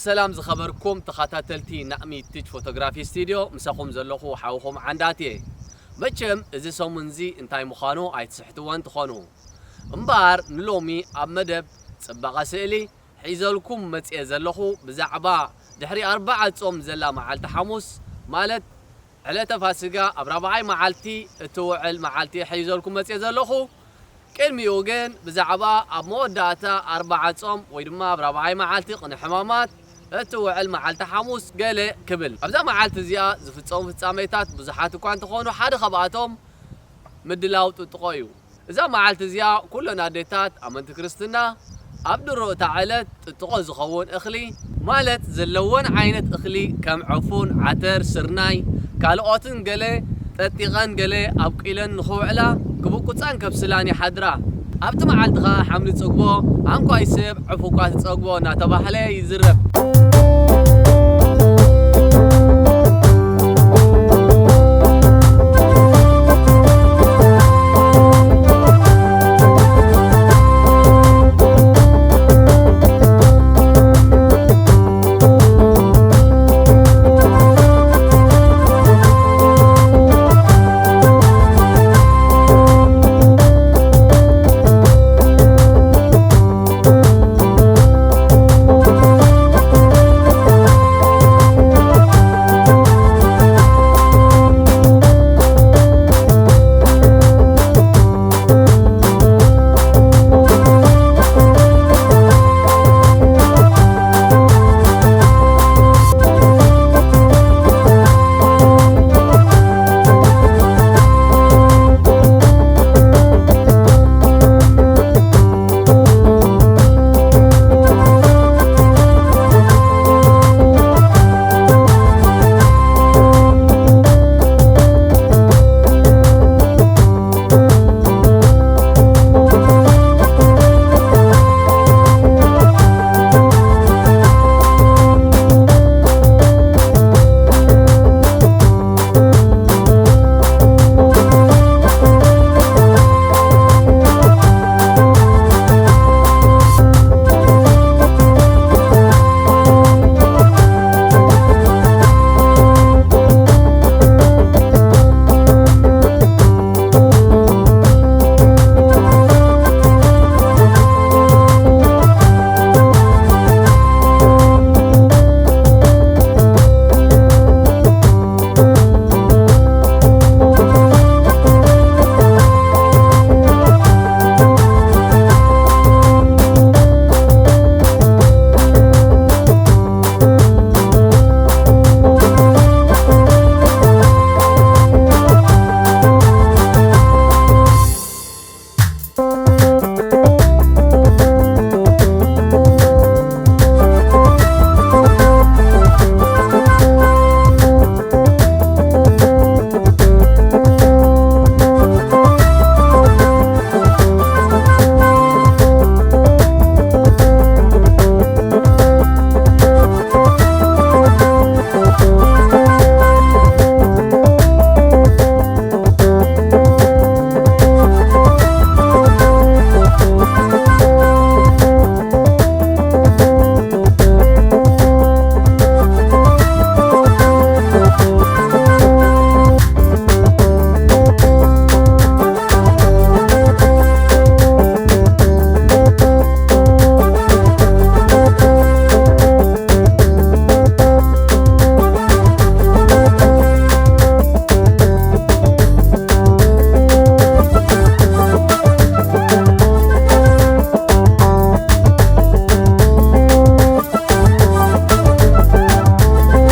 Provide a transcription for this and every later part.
ሰላም ዝኸበርኩም ተኸታተልቲ ናእሚ ቲች ፎቶግራፊ ስቱድዮ፣ ምሳኹም ዘለኹ ሓውኹም ዓንዳት እየ። መቸም እዚ ሰሙን እዚ እንታይ ምዃኑ ኣይትስሕትዎን ትኾኑ። እምበኣር ንሎሚ ኣብ መደብ ጽባቐ ስእሊ ሒዘልኩም መጽየ ዘለኹ ብዛዕባ ድሕሪ ኣርብዓ ጾም ዘላ መዓልቲ ሓሙስ፣ ማለት ዕለተ ፋሲጋ ኣብ ራብዓይ መዓልቲ እትውዕል መዓልቲ ሒዘልኩም መጽየ ዘለኹ። ቅድሚኡ ግን ብዛዕባ ኣብ መወዳእታ ኣርብዓ ጾም ወይ ድማ ኣብ ራብዓይ መዓልቲ ቅነ ሕማማት እትውዕል መዓልቲ ሓሙስ ገለ ክብል። ኣብዛ መዓልቲ እዚኣ ዝፍጸሙ ፍጻሜታት ብዙሓት እኳ እንተኾኑ፣ ሓደ ካብኣቶም ምድላው ጥጥቖ እዩ። እዛ መዓልቲ እዚኣ ኩለን ኣዴታት ኣመንቲ ክርስትና ኣብ ድሮ እታ ዕለት ጥጥቖ ዝኸውን እኽሊ፣ ማለት ዘለወን ዓይነት እኽሊ ከም ዕፉን፣ ዓተር፣ ስርናይ፣ ካልኦትን ገለ ጠጢቐን ገለ ኣብቂለን ንኽውዕላ ክብቁጻን ከብስላን ይሓድራ። ኣብቲ መዓልቲ ኸኣ ሓምሊ ጽግቦ፣ ኣንኳይ ሰብ ዕፉ እኳ ትጸግቦ እናተባህለ ይዝረብ።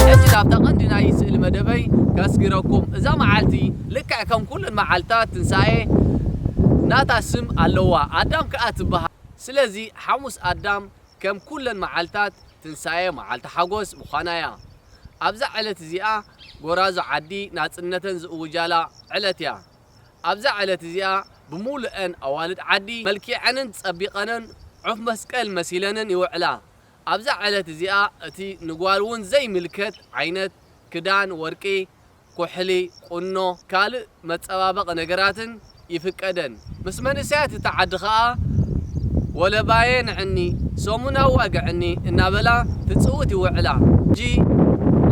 ሕጂ ናብታ ቀንዲ ናይ ስእሊ መደበይ ከስግረኩም። እዛ መዓልቲ ልክዕ ከም ኩለን መዓልታት ትንሳኤ ናታ ስም ኣለዋ፣ ኣዳም ከኣ ትበሃል። ስለዚ ሓሙስ ኣዳም ከም ኩለን መዓልታት ትንሳኤ መዓልቲ ሓጎስ ምዃና እያ። ኣብዛ ዕለት እዚኣ ጎራዙ ዓዲ ናጽነተን ዝእውጃላ ዕለት እያ። ኣብዛ ዕለት እዚኣ ብምሉአን ኣዋልድ ዓዲ መልኪዐንን ጸቢቐንን ዑፍ መስቀል መሲለንን ይውዕላ። ኣብዛ ዕለት እዚኣ እቲ ንጓል እውን ዘይምልከት ዓይነት ክዳን፣ ወርቂ፣ ኩሕሊ፣ ቁኖ፣ ካልእ መጸባበቒ ነገራትን ይፍቀደን። ምስ መንእሰያት እቲ ዓዲ ኸኣ ወለባየ ንዕኒ፣ ሰሙን ኣዋግዕኒ እናበላ ትጽውት ይውዕላ። ሕጂ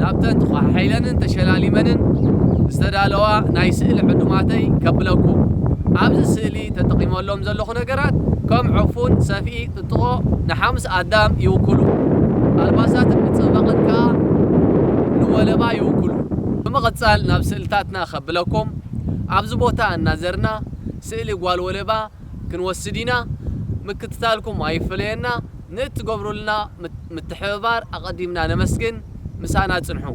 ናብተን ተዃሓሒለንን ተሸላሊመንን ዝተዳለዋ ናይ ስእሊ ዕዱማተይ ከብለኩም። ኣብዚ ስእሊ ተጠቒመሎም ዘለኹ ነገራት ከም ዕፉን፣ ሰፍኢ፣ ጥጥቖ ንሓሙስ ኣዳም ይውክሉ። ኣልባሳትን መጸበቕን ከኣ ንወለባ ይውክሉ። ብምቕጻል ናብ ስእልታትና ከብለኩም። ኣብዚ ቦታ እናዘርና ስእሊ ጓል ወለባ ክንወስድ ኢና። ምክትታልኩም ኣይፈለየና። ንእትገብሩልና ምት-፣ ምትሕብባር ኣቐዲምና ነመስግን። ምሳና ጽንሑ።